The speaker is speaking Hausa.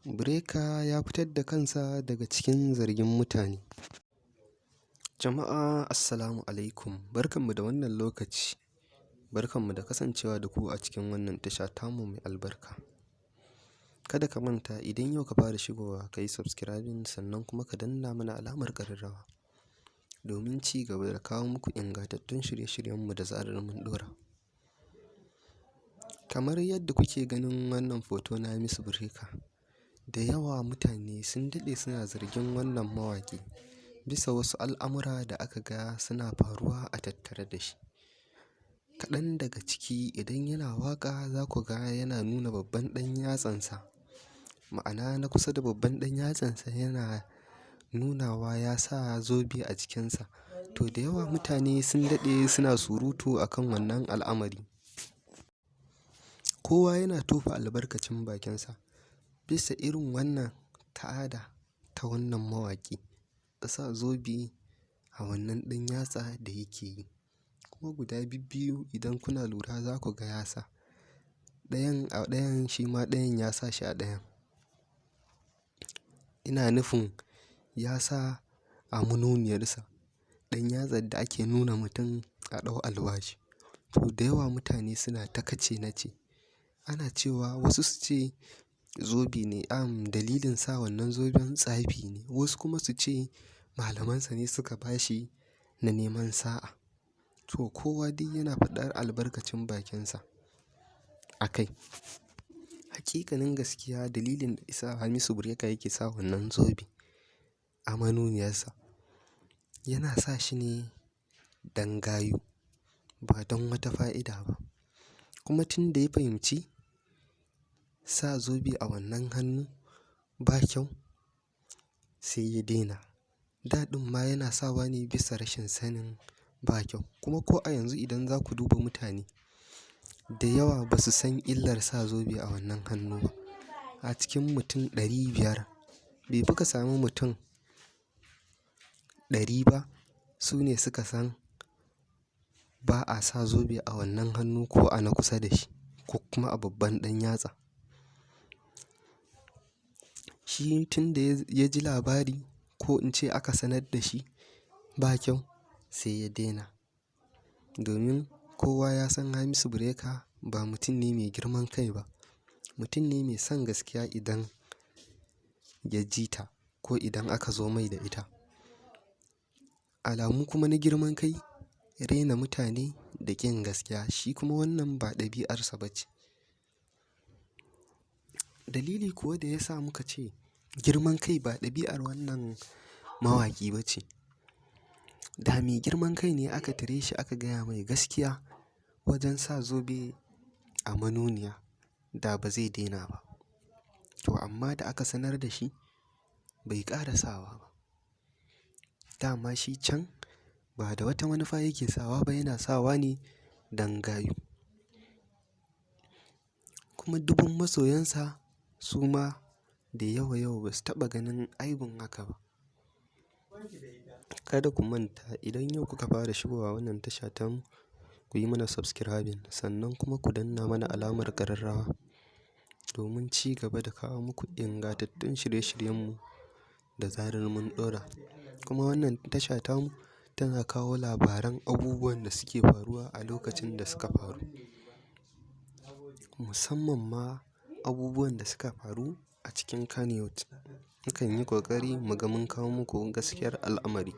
Breaker ya fitar da kansa daga cikin zargin mutane. Jama'a, assalamu alaikum, barkanmu da wannan lokaci, barkanmu da kasancewa da ku a cikin wannan tasha tamu mai albarka. Kada ka manta, idan yau ka fara shigowa, ka yi subscribing, sannan kuma ka danna mana alamar ƙararrawa domin ci gaba da kawo muku ingantattun shirye-shiryenmu da zarar mun ɗora. Kamar yadda kuke ganin wannan foto na Hamisu Breaker, da yawa mutane sun daɗe suna zargin wannan mawaƙi bisa wasu al'amura da aka ga suna faruwa a tattare da shi. Kaɗan daga ciki, idan yana waƙa za ku ga yana nuna babban ɗan yatsansa, ma'ana na kusa da babban ɗan yatsansa, yana nunawa ya sa zobe a jikinsa. To, da yawa mutane sun daɗe suna surutu a kan wannan al'amari. Kowa yana tofa albarkacin bakinsa bisa irin wannan ta'ada ta wannan mawaƙi ta sa zobe a wannan ɗan yatsa da yake yi. Kuma guda bibbiyu, idan kuna lura za ku ga ya sa ɗayan a ɗayan, shi ma ɗayan ya sa shi a ɗayan. Ina nufin ya sa a manuniyarsa, ɗan yatsar da ake nuna mutum a ɗau alwashi. To, da yawa mutane suna ta kace nace. Ana cewa, wasu su ce zobe ne, dalilin sa wannan zoben tsafi ne, wasu kuma su ce malamansa ne suka ba shi na neman sa'a. To, kowa dai yana faɗar albarkacin bakinsa a kai. Hakikanin gaskiya, dalilin da ya sa Hamisu Breaker yake sa wannan zobe a manuniyarsa, yana sa shi ne don gayu, ba don wata fa'ida ba. Kuma tun da ya fahimci sa zobe a wannan hannu ba kyau, sai ya daina. Da ɗin ma yana sawa ne bisa rashin sanin ba kyau. Kuma ko a yanzu, idan za ku duba, mutane da yawa ba su san illar sa zobe a wannan hannu ba. A cikin mutum 500, bai fi ka sami mutum 100 ba su ne suka san ba a sa zobe a wannan hannu ko a na kusa da shi ko kuma a babban ɗan yatsa. Shi tun da ya ji labari, ko in ce aka sanar da shi ba kyau, sai ya daina. Domin kowa ya san Hamisu Breaker ba mutum ne mai girman kai ba. Mutum ne mai son gaskiya idan ya ji ta ko idan aka zo mai da ita. Alamu kuma na girman kai, rena mutane da ƙin gaskiya, shi kuma wannan ba ɗabi'arsa ba ce. Dalili kuwa da ya sa muka ce girman kai ba ɗabi'ar wannan mawaƙi ba ce, da mai girman kai ne aka tare shi aka gaya mai gaskiya wajen sa zobe a manuniya, da ba zai daina ba. To, amma da aka sanar da shi, bai ƙara sawa ba. Dama shi can ba da wata manufa yake sawa ba, yana sawa ne don gayu. Kuma dubun masoyansa su ma da yawa yawa ba su taɓa ganin aibun haka ba. Kada ku manta, idan yau kuka fara shigowa wannan tasha tamu, ku yi mana subscribing, sannan kuma ku danna mana alamar ƙararrawa domin ci gaba da kawo muku ingantattun shirye-shiryenmu da zarar mun ɗora. Kuma wannan tasha tamu tana kawo labaran abubuwan da suke faruwa a lokacin da suka faru. Musamman ma abubuwan da suka faru a cikin Kannywood. Mukan yi ƙoƙari mu ga mun kawo muku gaskiyar al'amari.